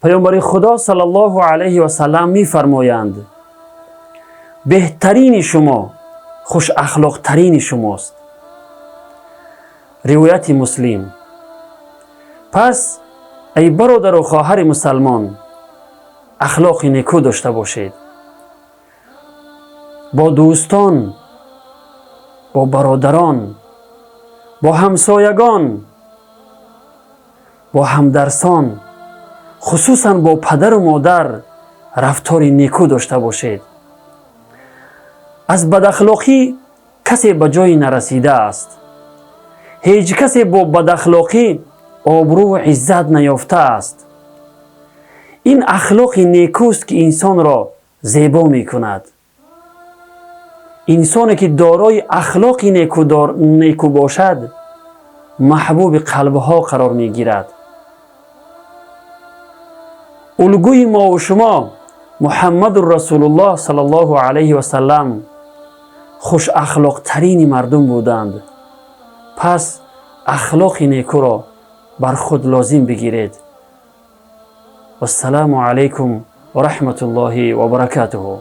Паёмбари Худо саллаллоҳу алайҳи васаллам мефармоянд: «Беҳтарини шумо хушахлоқтарини шумост». Ривояти Муслим. Пас, эй бародару хоҳари мусалмон, ахлоқи некӯ дошта бошед бо дӯстон, бо бародарон, бо ҳамсоягон, бо ҳамдарсон, хусусан бо падару модар рафтори некӯ дошта бошед. Аз бадахлоқӣ касе ба ҷое нарасидааст. Ҳеҷ касе бо бадахлоқӣ обрӯву иззат наёфтааст. Ин ахлоқи некӯст, ки инсонро зебо мекунад. Инсоне ки дорои ахлоқи некӯ бошад, маҳбуби қалбҳо қарор мегирад. Улгӯи мову шумо Муҳаммадун Расулуллоҳ саллаллоҳу алайҳи васаллам хушахлоқтарини мардум буданд. Пас ахлоқи некӯро бар худ лозим бигиред. Вассалому алайкум ва раҳматуллоҳи ва баракатуҳу.